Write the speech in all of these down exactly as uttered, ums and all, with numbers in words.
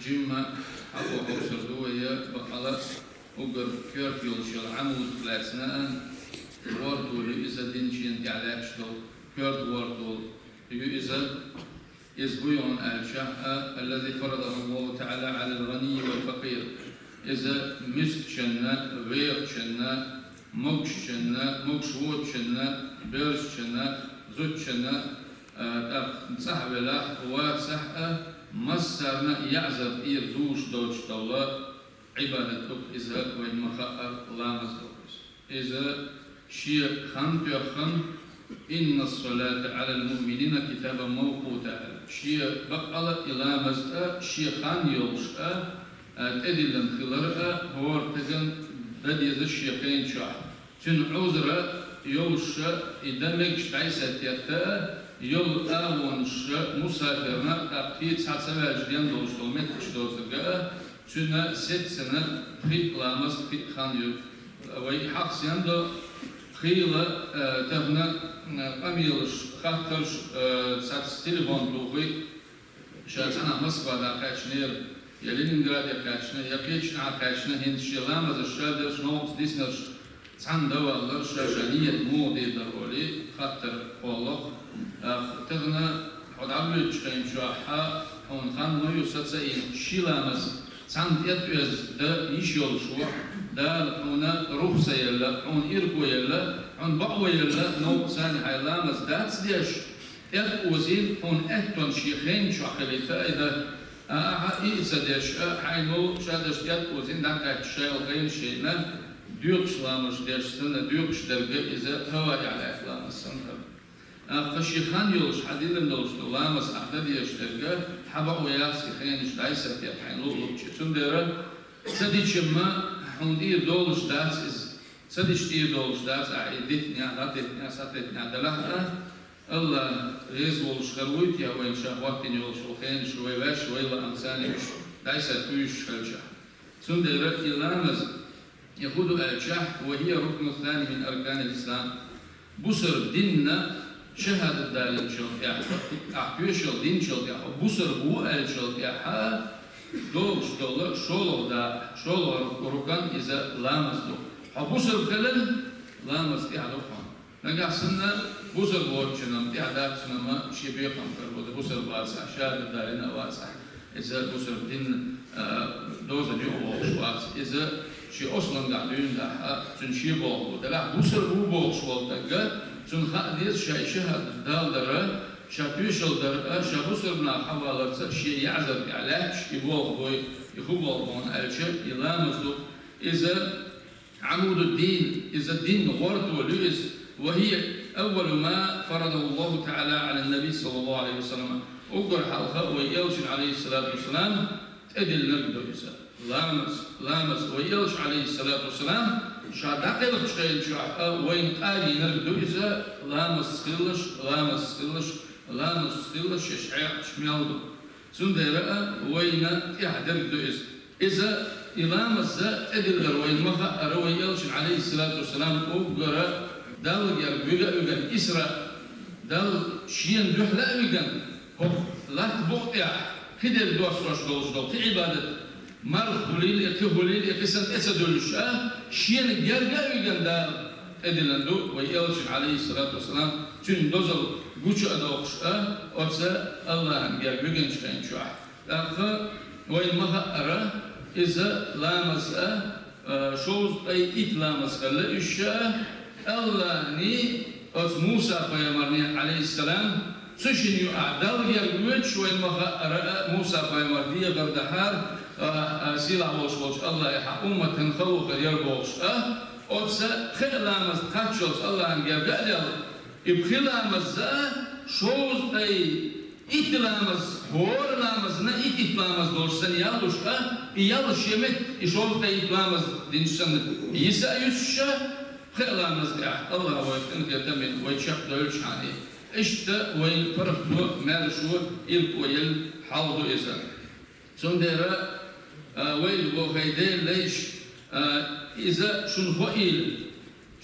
Жимма хьалха хьовсур ду вай, бакъала уггар коьрта йолуш йолу Ӏамуд лаьцна а, гӀортор ю иза, динчен тӀехь лаьтташ долу коьрта гӀортор ю иза. Иза хӀун ю аьлча, а, الذي فرضه الله تعالى على الغني والفقير. Иза мискачунна, вехачунна, могушчунна, могуш воцучунна, берзачунна, зудчунна, а, тӀаккха цӀахь велахь, вацахь а, массарна а яӀзар тӀера дуьйш доцуш долу Ӏибадат ду иза, вайна ма-хаъара, ламаз ду иза. Иза шен хан тоьхна, إن الصلاة على المؤمنين كتابا موقوتا. Шен бакъала и ламаз а, шен хан йолуш а, а, тӀедиллина хилар а, хӀора стагана дан деза шен хен чохь. Цуьнан Ӏузра йолуш а, и дан мегаш дӀасатетта а, йолу агӀонаш а, мусафирна а, тӀаккха кхин цхьа ца ваьлча ден долуш долу меттигаш доцург а, цуьнан сецна пхиъ ламаз, пхиъ хан ю. Вай хьахсен до, хийла, э, тахана, э, къамелаш, хаттарш, э, цхьацца телефон тухий, ша цхьанхьа Москва дӀакхаьчнера, я Ленинграде кхаьчна, я кхечанхьа кхаьчна, хӀинца шен ламазаш ша дерш, новкъа диснарш цхьаьна дан валлар, ша, ша ният муха дийр дара олий, хаттар кхоллалц. Ах, тахана хьо дӀавоьдучу хен чохь, хьуна хан ма ю, саца йина ши ламаз цхьаьна тӀеоьзда йиш йолуш ву, Дала хьуна рухса елла, хьуна ирхо елла, хьуна бакъо елла, новкъа санна хьайн ламаз дац деш, тӀеозийна хьуна аьттон шен хен чохь хилийта айда, а, ахьа и ца деш, а, хьайна ша даш тӀеозийна дӀакхаьчча шайла хенаш йина, доькъуш ламаз деш санна, доькъуш дерг иза хӀаваъ яхьлаьцна ламаз санна хила. Аккха шен хан йолуш, хьан диллина долуш ду ламаз ахь дан дезаш дерг, хьан бакъо яц и хенаш дӀасатетта хьайн луъу-луъучу. Цундела ца дича-м хьуна тӀера долуш дац иза. Ца дича тӀера долуш дац ахь и дитинехь, дӀадитинехь, схьадитинехь делахь а, АллахӀ реза волуш хир вуй те вайна ша хӀоттийна йолуш волу хенаш, вай ваьш, вай лаам царна уьш дӀасатуьйсуш хилчахь. Цундела и ламаз, и хӀун ду аьлчахь, وهي الركن الثاني من أركان الإسلام. Бусалба динна шахӀадат далинчул тӀаьхьа, ахь тоьшалла динчул тӀаьхьа, бусалба ву аьлчул тӀаьхьа, догӀуш долу шолгӀа да, шолгӀа рукан иза ламаз ду. Хьо бусалба хиларна, ламаз тӀехь ду хьуна. Нагахь санна бусалба воцучунна-м тӀехь дац, цунна-м шен бекхам карабо, бусалба вацахь, шахӀадат далийна а вацахь, иза бусалба динна, а, дозанна юкъа вогӀуш вац. Иза шен ослангахь дуьйна дахь а, цуьнан шен болх бу. Делахь бусалба ву бохуш волу стаг, цунна хаа деза ша и шахӀадат далар а, ша тоьшалла дар а, ша бусалба нахах хьаваларца шен яӀзар тӀехь лаьтташ и болх бой, и хӀун болх бу аьлча, и ламаз ду. Иза Ӏамудуддин, иза динан гӀортор ю иза, وهي أول ما فرضه الله تعالى على النبي صلى الله عليه وسلم. Уггар хьалха вай элчана, Ӏалайхиссалату вассалам, тӀедиллинарг ду иза. Ламаз, ламаз, вай элча, Ӏалайхиссалату вассалам, ша дӀакхелхачу хенчохь а вайна къа а йинарг ду иза, ламаз хилалаш, ламаз хилалаш, ламаз хилалаш, шаьш хьекъча мел ду. Цундела а вайна тӀехь дерг ду иза. Иза, и ламаз а тӀедиллар вайна ма-хаъара, вай элчана, Ӏалайхиссалату вассалам, уггара Далла герга вига а виган, Исра, Далла шена дуьхьал а виган, хӀокху латта букъа тӀехь кхидерг доссош долуш долу кхин Ӏибадат, марха хуьлийла, и кхин хуьлийла, и кхин санна тӀе ца дуьллуш а, шена герга а виган Дала тӀедиллина ду вай элчана, Ӏалайхиссалату вассалам, цуьнан дозалла гучу а доккхуш а, оцу АллахӀана герга вигинчу хенчохь. ТӀаккха вайна ма-хаъара, иза ламаз а, а, шовзткъе итт ламаз хилла уьш а, АллахӀний оцу Муса-пайхамарний, Ӏалайхиссалам, цу шинна юкъахь Далла герга воьдуш вайна ма-хаъара а, Муса-пайхамар дехар дахьара, а, а, сийлахь волуш волчу АллахӀе хьан умматан хало хир яра бохуш а, оцу пхи ламазна кхаччалц АллахӀана герга а делла, и пхи ламаз а шовзткъе итт ламаз, хӀора ламазна итт-итт ламаз долуш санна яллуш а, и ялла шен метта и шовзткъе итт ламаз динчу санна йиса а юьсуш а, пхи ламаз тӀехь АллахӀа вай къинхетам бина, вай чекхдевллачхьана. Иштта вайна паргӀато, маьршо, ирхо елла хьал ду иза. Цундела, а, вайга боху, хӀай Делан лайш, а, иза шуна хоийла,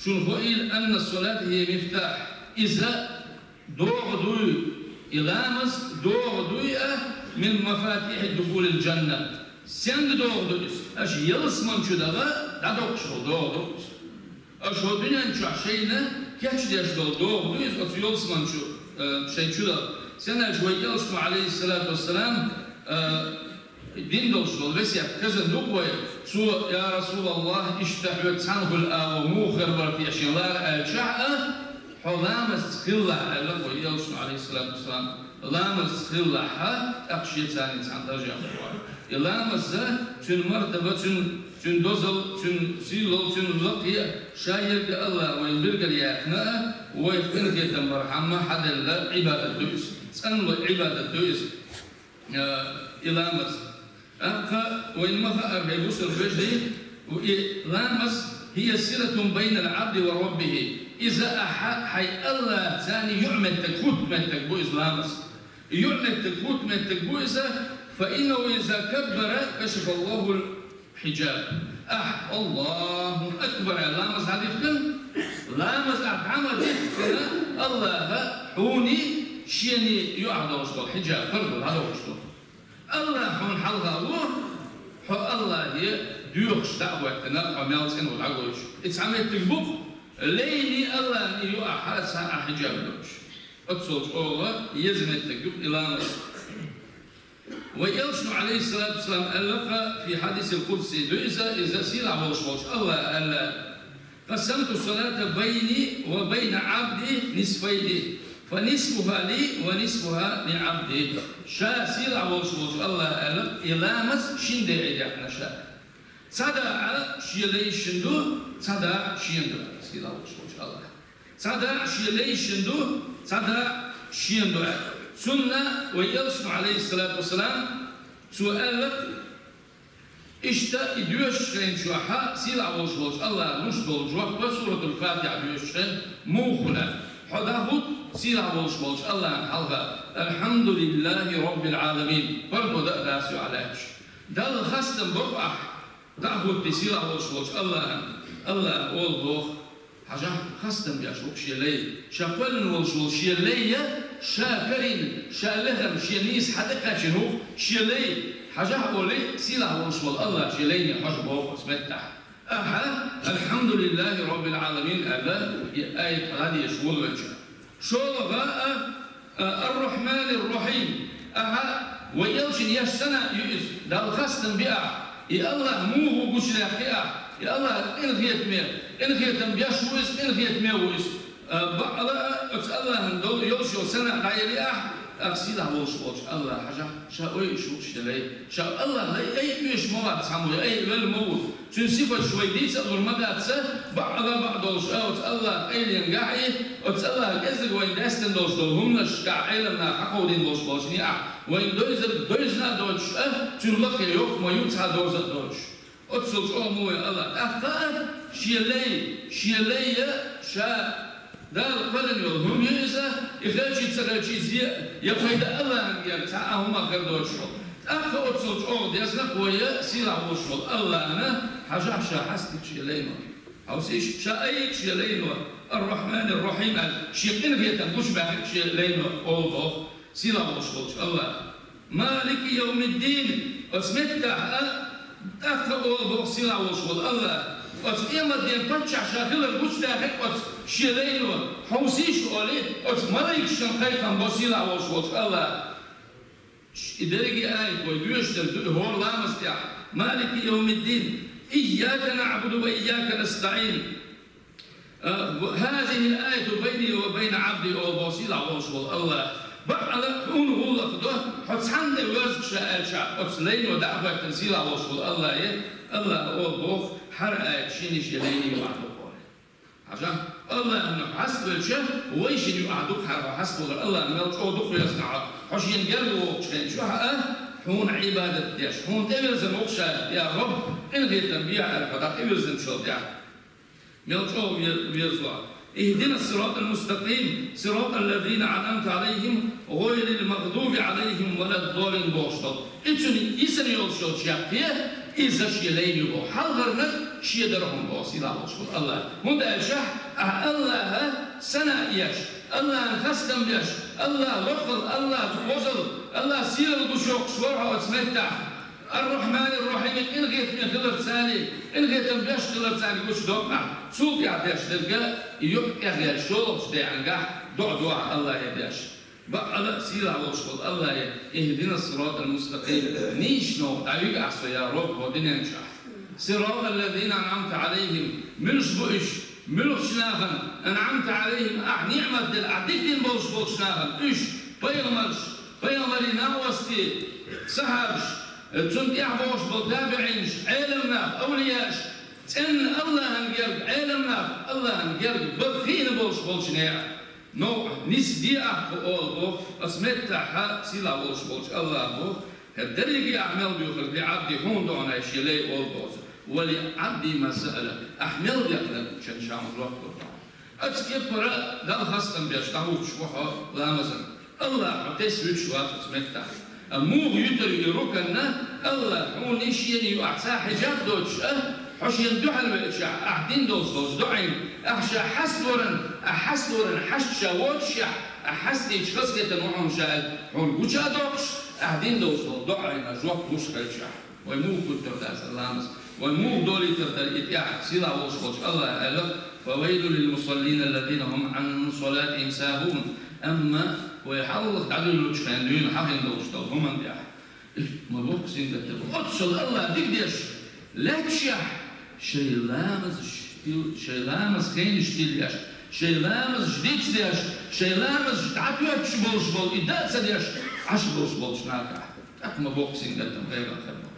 шуна хоийла, أن الصلاة هي مفتاح. Иза догӀа дуй, и ламаз догӀа дуй а, من مفاتيح دخول الجنة. Сенга догӀа ду иза? Аша ялсман чу даха дӀадоккхуш дола догӀа ду иза. Аша хӀокху дуьнен чохь шайна кечдеш долу догӀа ду иза оцу ялсман чу, э, шайн чу даха. Сенна аьлча вай элчано, алейхиссалату вассалам, э, дина долуш долу весет хезна ду-кх вай. Цо: «Я Расулаллах, иштта хьоьца цхьаьна хуьлу агӀо муха хир бара те шен лара?» аьлча а, «Хьо ламазца хилалахь», аьлла вай элчано, алейхиссалату вассалам. «Ламазца хилалахь, тӀаккха шен царна цхьаьна даржехь хир ву». И ламаз, цуьнан мартаба, цуьнан, цуьнан дозалла, цуьнан сийлалла, цуьнан лакхе, ша ерг а Аллах вайна билгалъяьккхина а, вайх къинхетам бархьама хьаделла Ӏибадат ду иза. ЦӀанло Ӏибадат ду иза, э, и ламаз. ТӀаккха вайна ма хаъара, хӀай бусалба вежарий, и ламаз: «هي صلة بين العبد وربه». Иза ахьа хьайн Аллахьца юкъаметтиг, хӀуттаметтиг бу иза ламаз. Юкъаметтиг, хӀуттаметтиг бу иза: «فإنه إذا كبر كشف الله الحجاب». Ахьа «Аллаху акбар» аьлла ламаз дӀадихкина, ламаз ахьа дӀа ма дихкина, Аллаха хьуний, шений юкъахь долуш долу хьиджаб, паргӀат дӀадохуш ду. Аллах хьуна хьалха ву, хьо Аллахе доьхуш дӀа а хӀоьттина, хьо мел цӀена ву дӀагойтуш. И цхьа меттиг бу-кх, лайний Аллахний юкъахь цхьа а хьиджаб йолуш. Оццул чӀогӀа еза меттиг ю-кх и ламаз. Вай элчано, алейхиссалату вассалам, аьлла-кх, фи хьадисил къудси ду иза, иза сийлахь волуш волчу Аллаха аьлла: «قسمت الصلاة بيني وبين عبدي نصفين، فنصفها لي ونصفها لعبدي». Ша сийлахь волуш волчу Аллаха аьлла, и ламаз шина декъе даьккхина ша. Цхьа дакъа шен лайшна ду, цхьа дакъа шена ду, сийлахь волуш волчу Аллаха. Цхьа дакъа шен лайшна ду, цхьа дакъа шена ду аьлла. Цунна вай элчано, алейхиссалату вассалам, цо аьлла, иштта и доьшучу хенчохь сийлахь волуш волчу Аллаха луш долу жоп, Суратул Фатихьа доьшучу хенахь муха хуьлу аьлла. Хьо дӀахӀутту сийлахь волуш волчу Аллахьан хьалха: «Алхьамдулиллахи роббил Ӏаламин». ПаргӀато дан а дац хьо лаьтташ. Далла хастам бо ахь, дӀа а хӀуттий сийлахь волуш волчу Аллахьан, Аллаха олу боху: «Хьажахь, хастам беш ву-кх шен лай». Ша кхоьллина волуш волу шен лай, ша карийна, ша лехарна, шен нийса хьа тӀекхаьчна ву-кх шен лай. Хьажахь, олий, сийлахь волуш волу Аллах шен лайне хьожа боху оцу меттехь. Ахьа «Алхьамдулиллахи роббил Ӏаламин» аьлла, и аят дӀадеша волавелча. ШолгӀа а, а, «Ар-Рахьманир-Рахьим». Ахьа, вай элчанна еш санна ю иза, Далла хастам бе ахь, и Аллах муха ву гучудаьккхи ахь, и Аллах къинхетаме, къинхетам беш ву иза, къинхетаме ву иза. А, бакъала а оцу Аллахьан долу йолуш йолу санна дӀаели ахь, ахь сийлахь волуш волчу Аллах хьажахь, ша ойуш ву-кх шен лай. Ша Аллах лай, ай, оьшуш ма вац цхьаммо, ай, велла ма ву. Цуьнан сифаташ вай дийца а лур ма дац, бакъала бакъ долуш а оцу Аллах къайленгахь и, оцу Аллах кӀезиг вайна даьстина долуш долу хӀуманашкахь Ӏеламнаха хьакховдийна болуш болчу неӀахь вайна дойзарг дойзна а доцуш а, цуьнан лакхе йоккха ма ю цхьа доза а доцуш. Оццул чӀогӀа ма вай Аллах. ТӀаккха а шен лай, шен лай а ша Дала кхоьллина йолу хӀума ю иза, и хелчий ца хелчий, зе я пайда Аллахьан герга цхьа а хӀума хир доцуш волу. ТӀаккха оццул чӀогӀа дезна-кх вай сийлахь волуш волу Аллахьна, хьажахь ша хьаста шен лайно. Хьовсийша, ша айа шен лайно, «Ар-Рахьманир-Рахьим» аьлла, шен къинхетам гучубаьхира шен лайно олу боху сийлахь волуш волчу Аллах. «Малики йовмиддин», оцу меттехь а тӀаккха олу боху сийлахь волуш волу Аллах. Оцу къематден паччахь ша хилар гучудаьхира оцу шен лайно, хьовсийша олий, оцу малайкашна кхайкхам бо сийлахь волуш волчу Аллах. И дерриге а аят вай доьшуш дерг ду, и хӀора ламаз тӀехь: «Малики йовмиддин, ийяка наӀбуду ва ийяка настаӀин». А, «Хазихил аяту байни ва байна Ӏабди», олу боху сийлахь волуш волу Аллах. Бакъала хьуна гӀуллакх до, хьо цхьанна верза ша аьлча, оцу лайно дӀа а хӀоьттина сийлахь волуш волу Аллахе, Аллах олу боху, хӀара аят шена шен лайне юкъахь ду-кх олий. Хьажа, Аллахьна хьаставелча, вай шина юкъахь ду-кх хӀара хьо хьаставалар. Аллахьна мел чӀогӀа ду-кх везна хьо. Хьо шена герга вогӀучу хенчохь а, хьуна Ӏибадат деш, хьуна тӀевирзина ву-кх ша, я Рабб, къинхетам бехьа аьлла хьо дӀа тӀевирзинчул тӀаьхьа. Мел чӀогӀа ве-, веза хьо. «Ихдинас сиратал мустакъим, сиратал лазина анъамта алайхим, гӀайрил магъдуби алайхим валаддалин», бохуш долу. И цуьнан йисина йолуш йолу чаккхе, иза шен лайна ю боху. Хьалхарниг шен дара хьуна боху сийлахь волуш волу Аллах. ХӀунда аьлча ахь Аллаха сана еш, Аллахьна хастам беш, Аллах лохал, Аллах возал, Аллах сийлалла гуш йоккхуш вар хьо оцу меттехь. Ар-Рахьманир-Рахьим, къинхетаме хиларца, къинхетам беш хиларца гучудоккху ахь. Цул тӀаьхьа деш дерг а, и юкъ тӀехъяьлла шолгӀачу декъангахь доӀа ду ахь Аллахье деш. Баккъала а сийлахь волуш волу Аллахье, ихьдинас-сиратал мустакъим, нийсачу новкъа дӀавига ахь со, я Рабби, хӀокху дуьнен чохь. Сиратал лазина анъамта Ӏалайхим, муьлш бу уьш, муьлхачу нахана, анъамта Ӏалайхим, ахь ниӀмат дина, ахь дика дина болуш болчу нахана, уьш, пайхамарш, пайхамарийн накъостий, сахьабаш, э, цунна тӀаьхьа богӀуш болу табиӀинаш, Ӏелам нах, авлияаш, цӀенна Аллахьан герга, Ӏелам нах, Аллахьан герга, бакъ хиъна болуш болчу неӀа. Новкъа нисде ахь кху олу боху, аса меттахь сийлахь волуш волчу Аллаха боху, хӀара дерриге ахь мел буьйхира, ли Ӏабди, хьуна догӀу-кх шен лай олу боху. Ва ли Ӏабди ма саъала, ахь мел дехнарг чен ша хьуна жоп лур ду. Оцу кепара Далла хастам беш дӀахӀуттуш ву хьо ламазан. Аллах хьо тесна вуьтуш вац оцу меттахь. Амма муха юьтур ю и руканна, Аллах хьуна шена ю, ахь цхьа хьиджаб доцуш а, хьо шена дуьхьал веачахь, ахь дина долуш долчу доӀина, ахь ша хьасталоран, ахь хьасталоран хьашт ша воцушехь, ахь хьастийчу хазахетан ву хьуна ша аьлла, хьуна гуча а доккхуш, ахь дина долуш долу доӀина жоп луш хилчахь. Вай муха гуттар дац ламаз? Вай муха долуьйтур дара и тӀехь? Сийлахь волуш волчу Аллаха аьлла: «Фавайлу лил мусаллина аллазина хӀум Ӏан салатихӀим сахӀун». Амма вай хьалха дӀадуьллучу хенахь дуьйна хьахийна долуш долу хӀуманна тӀехь. Ма боккха сингаттам. Оццул Аллах дика деш лаьтташехь, шайн ламазаш тил-, шайн ламаз хенаш тилъеш, шайн ламазаш дицдеш, шайн ламазаш дӀатоьттуш болуш болу и дан а ца деш, Ӏаш болуш болчу нахахь. ТӀаккха ма боккха сингаттам гӀайгӀа хир бу.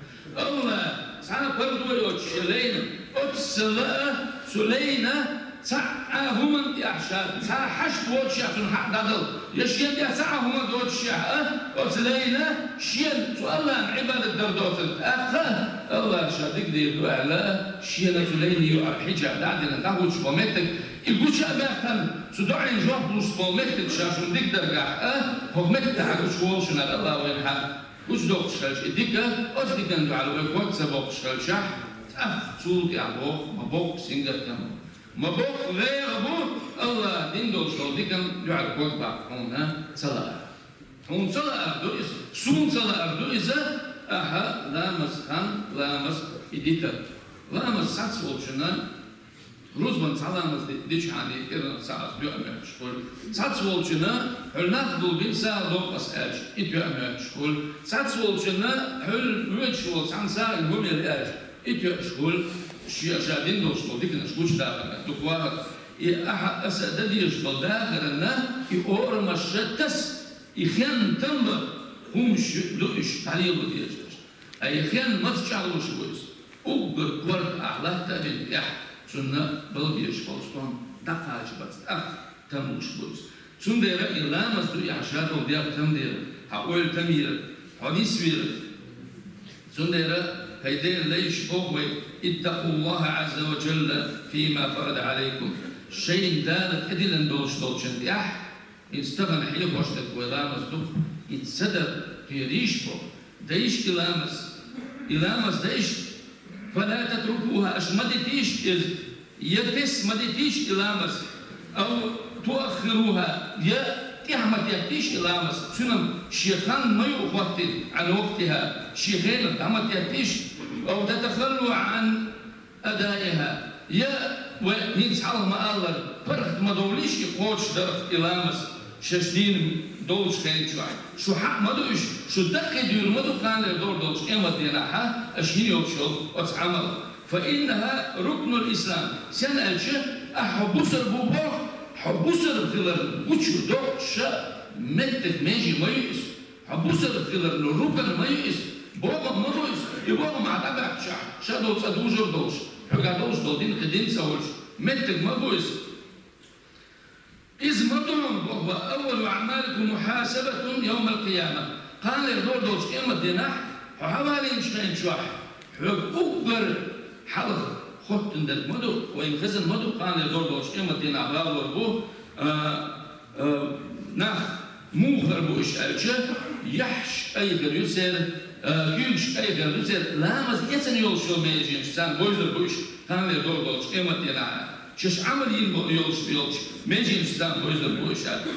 Аллах цхьа а паргӀато йоцуш шен лайна, оццул а цу лайна цхьа а хӀуманна тӀехь ша, цхьа а хьашт воцушехь цунна хьакъ дӀадала, я шена тӀехь цхьа а хӀума доцушехь а, оцу лайна шена цу Аллахьан Ӏибадат дар доцург. ТӀаккха Аллах ша дика дийр ду аьлла, шена цу лайна юкъара хьиджаб дӀа а дина, дӀахӀуттуш бо меттиг, и гуча а баьккхина, цу доӀина жоп луш болу меттиг ша шуна дика даргахь а, хӀокху меттехь гучу волу шуна Аллах вайна хьа. Гучудоккхуш хилча и дика, оцу дикан дуьхьал вай ког ца боккхуш хилчахь, тӀаккха цул тӀаьхьа боху, ма боккха сингаттам бу. Ма боккха гӀайгӀа бу, Аллах дина долуш долу дикан дуьхьал ког баккха хьуна ца лаар. Хьуна ца лаар ду иза, суна ца лаар ду иза, ахьа ламаз хан, ламаз и дитар. Ламаз сац волчунна, рузбан цхьа ламаз ди-, дичахьана, кӀирнах цхьа аса доьа моьттуш хуьлу. Цхьац волчунна, хьуьлла нах гулбина сагӀа ло аса аьлча, и доьа моьттуш хуьлу. Цхьац волчунна, хьуьлла воьдуш волу цхьанна сагӀина хӀума яла аьлча, и тоьаш хуьлу. Шен ша дина долуш долу диканаш гучудахарна дукха вахара. И ахьа аса а дан дезаш долу дахаранна, и орамаш ша таса, и хенна там бан, хӀумаш ду уьш дӀалело дезаш. Ай, хенна маца чӀагӀлуш ву иза? Уггар корта ахь латта а бина тӀехь, цунна бала безаш болу стом дӀакхача бац, тӀаккха там луш бу иза. Цундела и ламаз ду и хьан ша долу дегӀ там дера, хьан ойла там йира, хьо нисвира. Цундела хӀай Делан лайш боху вай: «Иттакъуллаха Ӏазза ва Джалла фима фарада Ӏалайкум». Шайна Дала тӀедиллина долуш долчун тӀехь, иза тахана хьехош дерг вай ламаз ду-кх. И ца дар кхерийша боху. Дайша и ламаз. И ламаз дайша. «Фала татрукуха», аша ма дитийша иза. Я тесна ма дитийша и ламаз. «Ав туаххируха», я тӀехь ма теттийша и ламаз. Цуьнан шен хан ма ю хӀоттийна, «Ӏан вакътиха», шен хенах дӀа ма теттийша. «Ав татахаллу Ӏан адаиха». Я вай хӀинца хьалха ма-аллара, паргӀат ма довлийша и кхочушдарх и ламаз, шаьш дийна долчу хенан чохь. Шу хьакъ ма ду уьш, шу даккхийдуьйр ма ду кханлера догӀур долчу къематдийнахь аша хӀинца йолуш йолу оцу Ӏамал. «Фа иннаха рукнул ислам». Сен аьлча, ахьа хьо бусар бу боху, хьо бусар хиларна гучу доккхуш ша меттиг меже ма ю иза. Хьо бусар хиларна рукан ма ю иза, богӀам ма бу иза. И богӀам ахь дӀабаьккхичахь, ша долу цӀа дужур долуш, хьоьгахь долуш долу дин кхин дин ца волуш, меттиг ма бу иза. Иза ма ду хьуна боху: «Ва аввалу аъмаликум мухьасабатун йовмал-къияма». Кханлера догӀур долчу къематдийнахь хьо хьавалийначу хенан чохь, хьоьга уггар хьалха хоттун дерг ма ду, вайна хезна ма ду, кханлера догӀур долчу къематдийнахь валор бу, а, Э, нах муха хир бу уьш аьлча, яххьаш кӀайхир ю церан, э, куьйгаш кӀайхир ду церан, ламаз эцна йолуш йолу меженаш царна бовзар бу уьш, кханлера догӀур долчу къематдийнахь, шаьш Ӏамал йина бо-, йолуш, йолчу меженаш царна бовзар бу уьш аьлла.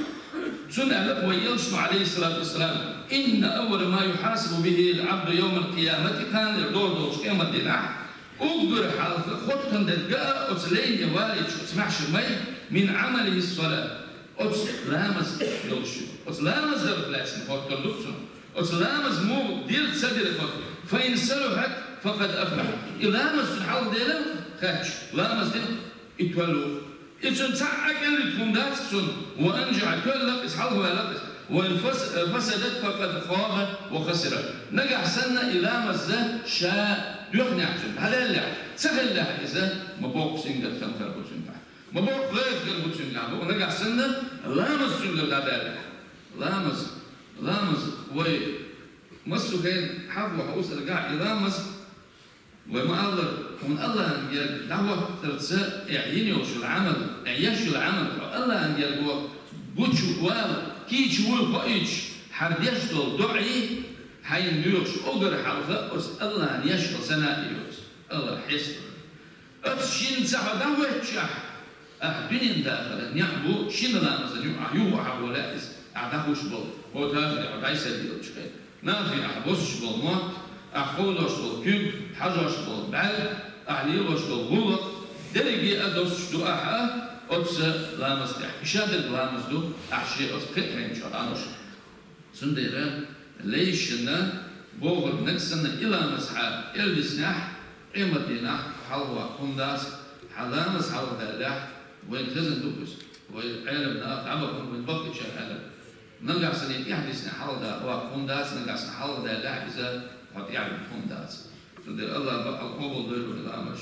Цунна аьлла вай Элчано, Ӏалайхиссалату вассалам: إن أول ما يحاسب به العبد يوم القيامة, кхана догӀа долчу къематдийнахь уггар хьалха хоттун дерг а оцу лайна валийча оцу маьхьшар май, من عمله الصلاة, оцу ламаз йолуш ю. Оцу ламазах лаьцна хоттур ду цунна. Оцу ламаз муха дира, ца дира хоттур. فإن صلحت فقد أفلح. И ламаз цуьнан хьалха делла хаьттича, ламаз дина, и тоьлла ву. И цуьнан цхьа а кӀеллита хӀума дац цунна, وأنجح, тоьлла иза, хьалха ваьлла иза, وإن فس-, فسدت فقد خاب وخسر. Нагахь санна и ламаз ша доьхнехь цуьнан, хьадаьллехь, ца хиллехь иза, ма боккха сингаттам хир бу цуьнгахь. Ма боккха гӀайгӀа хир бу цуьнгахь, бу нагахь санна ламаз цуьнгара дӀадаьллехь. Ламаз, ламаз, вай массо а хенахь хьахо хьовсаргахь и ламаз, вай ма-аллара, хьуна Аллахьан герга дӀахӀоттарца, э, йина йолуш йолу Ӏамал, э, еш йолу Ӏамал, хьо Аллахьан герга гучувала, кийча вуй хоуьйтуш, хьара деш долу доӀий, хьайна доьхуш уггар хьалха оцу Аллахьан еш йолу санаий ю иза. Аллахь хьесталур. Оцу шинна ца хьо дӀахӀоьттичахь, ахь дуьненан дахаран некъ бу, шина ламазан юкъахь юха хьахо лаьа иза, ахь дӀахуш болу, хӀокху тахаре хьо дӀасаделлачу хенахь. Нахе ахь босуш болу мотт, ахь кховдош болу куьг, хьажош болу бӀаьрг, ахь лелош долу гӀуллакх, дерриге а досуш ду ахь оцу ламаз тӀехь. И шадерг ламаз ду ахь шен оцу кхин а хенчохь дӀалуш. Цундела лайшна бохург, нагахь санна и ламаз хьан кӀелдиснехь, къематдийнахь хьалхаваккха хӀума дац, хьан ламаз хьалхадаьллехь, вайна хезна ду иза. Вай Ӏеламнаха дӀабахана вайна баккхийчара аьлла. Нагахь санна и тӀаьхьадиснехь хьалхаваккха хӀума дац, нагахь санна хьалхадаьллехь иза, хьо тӀаьхьадина хӀума дац. Цундела Аллах бакъал къобалдойла вай ламаз.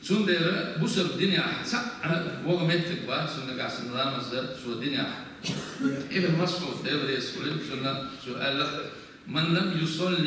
Цундела бусалба динехь цхьа а ваха меттиг вац, цунна нагахь санна ламаз цо динехь. Ибн МасӀуд, Дела реза хуьлийла цунна, цо аьлла: من لم يصل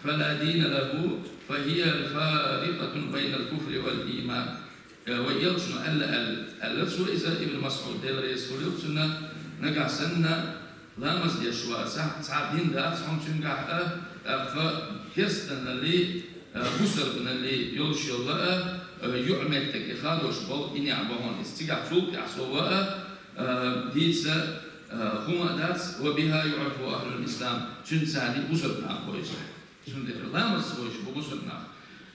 فلا دين له، فهي الفارقة بين الكفر والإيمان. Э, вай элчано аьлла, аьлла, аьлла цо иза, Ибн МасӀуд, Дела реза хуьлийла цунна, нагахь санна ламаз деш вац, цхьа дин дац хьуна цуьнгахь а, тӀаккха керстаналлий, а, бусалбаналлий йолуш йолу а, а, юкъаметтиг и хадош болу и некъ бу хьуна иза. Цигахь цул тӀаьхьа сов а, а, дийца, а, хӀума а дац, وبها يعرف أهل الإسلام, цуьнца царний бусалба нах бу иза. Цундела ламаз вайша бу бусалба нах.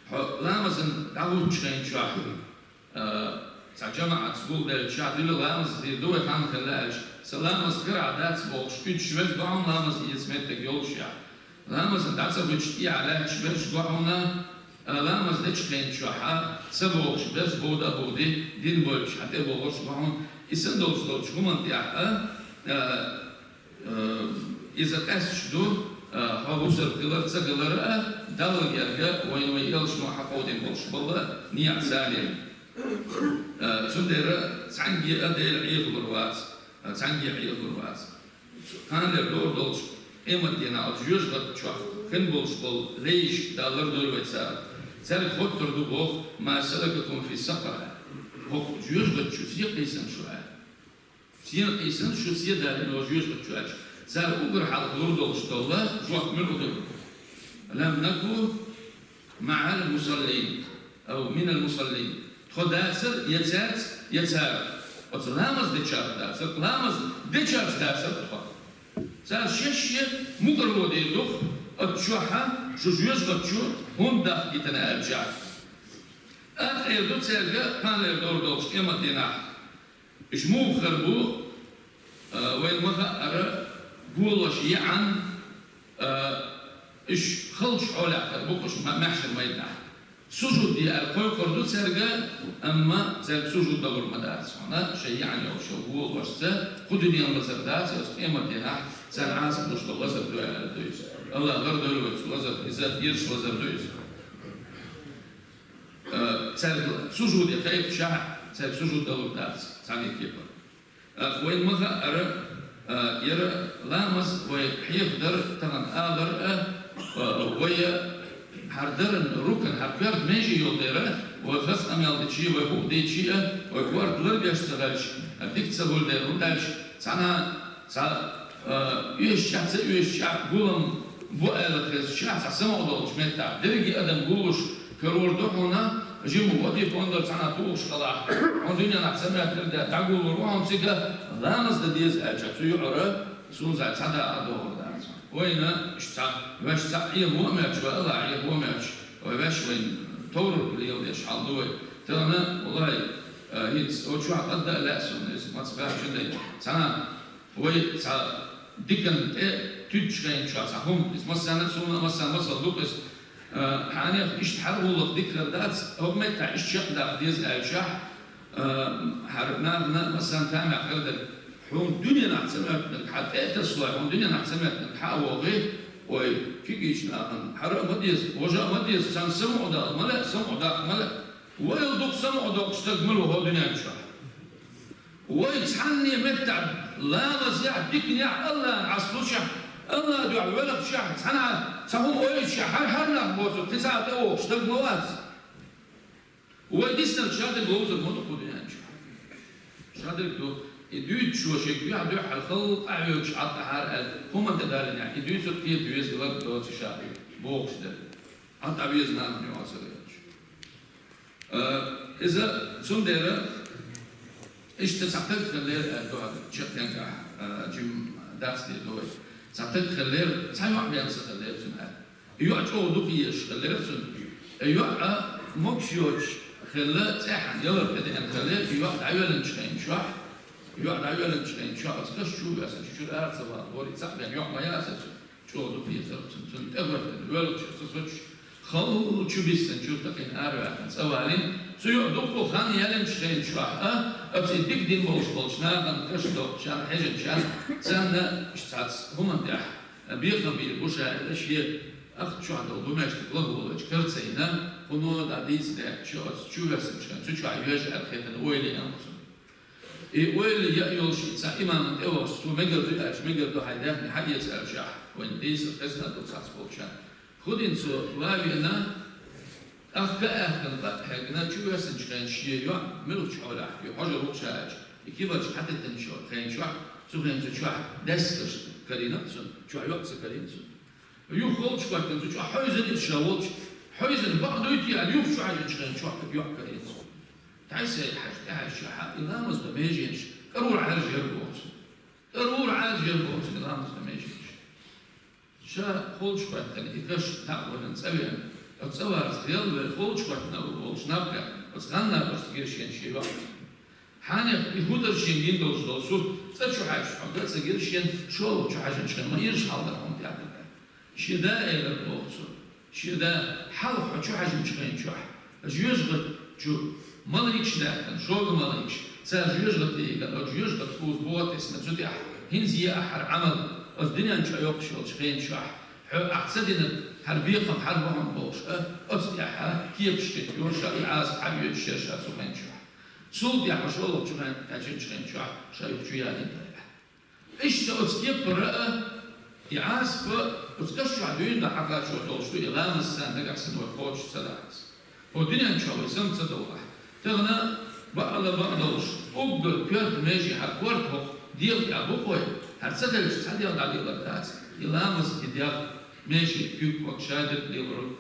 Хьо ламазан дӀахӀуттучу хенчохь, а, цхьа жамаӀатца гулделча, дуьла ламаз дийр ду вай хан хилла аьлча, сан ламаз карахь дац бохуш, уьдуш верг бу хьуна ламаз эца меттиг йолуш яхь. Ламазан дӀа ца хуьттуш тӀехьа лаьтташ берш бу хьуна, а, ламаз дечу хенчохь ца бохуш берш бовда а бовди, дин бойтуш хьан тӀе бохурш бу хьуна, и санна долуш долчу хӀуманна тӀехь а, а, Э, иза къаьсташ ду, э, хьо бусалба хилар, ца хилар а, Далла герга вайна вай элчано хьакховдийна болуш болу некъ царел. Э, цундела цхьаьнгге а Дела Ӏехалур вац, э, цхьаьнгге а Ӏехалур вац. Кханлера догӀур долчу къематдийнахь оцу жоьжахати чохь хин болуш болу лайш Дала лардойла вай царах. Цаьрга хоттур ду боху: ما سلككم في سقر؟ ХӀокху жоьжахати чу се кхийсина шу аьлла. Сена кхийсина шу се далийна вай жоьжахати чу аьлча, цара уггар хьалха лур долуш долу жоп муьлха ду? لم نك مع المصلين أو من المصلين. Тхо дацара я цаьрца, я цара. Оцу ламаз дечарца дацара, ламаз дечарца дацара тхо. Цара шаьш-шен мукъарло дийр ду-кх, оцу чохь шу жоьжахати чу хӀунда дахкийтина аьлча. ТӀаккха эр ду цаьрга кханлера догӀур долчу къематдийнахь. Уьш муха хир бу, а, вайна ма-хаъара, голаш яьӀна, а, уьш халчу хьолехь хир бу-кх уьш ма-, маьхьшар майданахь. Сужуд де аьлла кхойкхур ду цаьрга, амма цаьрга сужуд далур ма дац хьуна, шайн яьӀна йолуш йолу голашца, кху дуьненан лазар дац, оцу къематдийнахь царна Ӏазап луш долу лазар ду аьлла ду иза. Аллах лардойла вай цу лазар, иза ирча лазар ду иза. Э, цаьрга сужуде кхайкхичахь, цаьрга сужуд далур дац, цхьана а кепара. Э, вайна ма-хаъара, э, яра ламаз вай хьехадар, тахана алар а, э, вай хӀара даран рукн, хӀара коьрта меже йолу дера, вай хаза къамел дичи, вай букъ дийчи а, вай корта ларбеш ца хилча, дика ца хуьлу дера, хӀунда аьлча цхьана Цхьа, а, оьшучохь, ца оьшучохь гулам бу аьлла хезчахь, цхьа самукъадолчу меттехь, дерриге адам гуллуш карор ду хьуна, жима вади пондар цхьана тухуш хилахь, хьуна дуьненахь ца моьттура де дӀагуллур ву хьуна цига, Ламаз дан деза аьлча, цу юкъара суна зӀе цхьа дакъа догӀур дац. Вайна иштта ваьш цхьаъ Ӏехо а моьтташ, вай АллахӀ Ӏехо а моьтташ, вай ваьш вайна товрар леладеш хьал ду вай. Тахан, валлахӀи, э, хӀинца оцу чохь къадда а лаьа суна, иза маца баьхча дай. Цхьана вай цхьа диканна тӀе туьттуш хенчохь цхьа хӀума, иза массарна а суна а, массарна масал ду-кх иза. Э, хьанех иштта хьара гӀуллакх дика хир дац, хӀокху меттехь иштта чекхдаккха деза аьлчахь, э, хьара нахана массарна тамехь хир дерг. Хьуна дуьненахь ца моьттинарг хьан тӀе а тасалой, хьуна дуьненахь ца моьттинарг хьан а вогӀий, ой, кегийчу нахана хьара а ма деза, важа а ма деза, царна самукъадала ма лаьа, самукъадаккха ма лаьа. Вайл дукха самукъадоккхуш стаг ма ву хӀокху дуьнен чохь. Вай цхьанне меттехь ламазехь, диканехь, АллахӀна Ӏас лучехь, АллахӀ дуьхьа велхачехь, цхьана цхьа хӀума ойучехь, хьан хьарнах боцург кхин цхьа а тӀевогӀуш стаг ма вац. Вай дисинарг шадерг ловзар ма ду кху дуьнен чохь. Шадерг ду. И дуьйцучо шега дуьхьа-дуьхьал халкъ къахьоьгуш Ӏад ахьара аьлла, хӀуманна тӀедаллинехь, и дуьйцург кхета веза, ларг доцу ша бохуш дерг. Ӏад а веза нахана юкъа ца веача. Э, иза цундела иштта цхьа таг хиллера аьлла ду хьан чекхденгахь, э, жим дац де ду вай. Цхьа таг хиллера, цхьа йоӀ бен ца хиллера цуьнан аьлла. И йоӀ чӀогӀа дукха езаш хиллера цуьнан. И йоӀ а могуш йоцуш хилла, цӀеххьана ялар тӀедеана хиллера, и йоӀ дӀайоьллинчу хенчохь, йоӀ дӀайоьллинчу хенчохь, оцу каш чу а веснарш чуьра ара ца вала, вори цхьаъ бен йоӀ ма яц цуьнан. ЧӀогӀа дукха езара цуьнан. Цуьнан тӀе гӀоьртина, воьлхучуьра ца соцуш, халла чу биссинчуьра тӀакхина ара ваьллина. Цу йоӀа дуккха хан яьллинчу хенчохь а, оцу и дика дин болуш болчу нахана каш доккхучарна, хьежначарна, царна иштта цхьацца хӀуманна тӀехь бекхам бийр бу ша аьлла, шен ахча чохь долу гумаьштиг лахволучу карцайна, кхуно дӀа дийца даьлча, оцу чу веснарш хен, цу чохь йоьжа аьлла хетарна ойла ян цунна. И ойла яа йолуш и цхьа имамна тӀе вахча, цо мегар ду аьлча, мегар ду, хьайн даьхни хьаэца аьлча, ахь вайн дийца хезна ду цхьацца болчарна. ХӀун дина цо, ван а веана, ахка а аьхкина, къа а хьегна, чу веснарш хен шен йоӀ, муьлхачу хьолехь, и хьожа ву ша аьлча, и кибарчу хьатеттинчу хен чохь, цу хен цу чохь дескаш карийна цунна, чохь йоӀ ца карийна цунна. Юха холчу хӀоьттина цу чохь хьойзина иза ша волчу, хьойзина бакъ дуй те аьлла, юха чу хьаьжначу хен чохь йоӀ карийна цунна. Тхьайсай хьаьжа, тӀехьаьжча хьан и ламаз дан меженаш, кӀарур Ӏаьржа яр боху цунна. КӀарур Ӏаьржа яр боху цунна и ламаз дан меженаш. Ша холчу хӀоьттина, и каш дӀа а валлина цӀа веана, оцу цӀа варца хел а велла, холчу хӀоьттина волчу наб кхаьчна, оцу гӀан набаршца гира шена шен йоӀ. Хьанех и хӀун дара шена гина долуш долу сурт, цӀа чу хьаьжча, хьо га а ца гира шена, шолгӀа чу хьаьжначу хенахь ма ираш хьал дара хьуна тӀехь. Шен да элира боху цо. Шен да, хьалха хьо чу хьаьжначу хен чохь, жоьжахати чу малайкаш даьхкина, шога малайкаш, цара жоьжахати тӀе йигна, оцу жоьжахатин кхуза бохо тесна цу тӀехь, хӀинца е ахь хӀара Ӏамал, оцу дуьнен чу йоккхуш йолчу хен чохь, хьо ахь ца динарг, хӀара бекхам хьара бу хьуна бохуш а, оцу тӀехь кепаш хӀиттайора ша, и Ӏазап хьаоьцуш яра ша цу хен чохь. Цул тӀаьхьа шолгӀачу хен кхаьчначу хен чохь ша юха чу ялийна. Иштта оцу кепара а, и Ӏазап а, оцу каш чохь дуьйна хьакхачо долуш ду, и ламаз царна нагахь санна вай кхочуш ца дахьас. ХӀокху дуьнен чохь вай сам ца довлахь. Тахана бакъала бакъдолуш, уггар коьрта меже хьан корта хӀокху дегӀа тӀехь бу-кх вай, хӀара ца делча цхьа дегӀ дӀадийлар дац, и ламаз, и дегӀ, меже, куьг хӀокху шадерг лелору,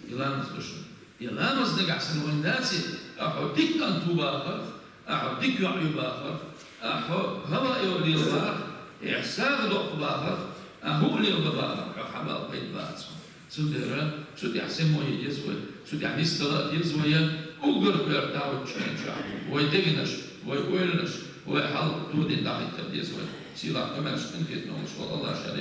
и ламаз ду шуна. И ламаз нагахь санна вайн даций, ахьа хьо дика кӀант ву бахарх, ахьа хьо дика йоӀ ю бахарх, ахьа хьо хӀаваъ йо лела бахарх, эхь сагӀа доккху бахарх, ахьа хӀуъа лела бахарх, хьо хьан бала пайда бац хьуна. Цундела цу тӀехь сема е еза вай, цу тӀехь нисдала а деза вай, уггар коьрта дӀахӀуттучу хен чохь вай дегнаш, вай ойланаш, вай хьал тодина дӀахӀиттар деза вай. Сийлахь къамелаш къинхетам болуш волу АллахӀ ша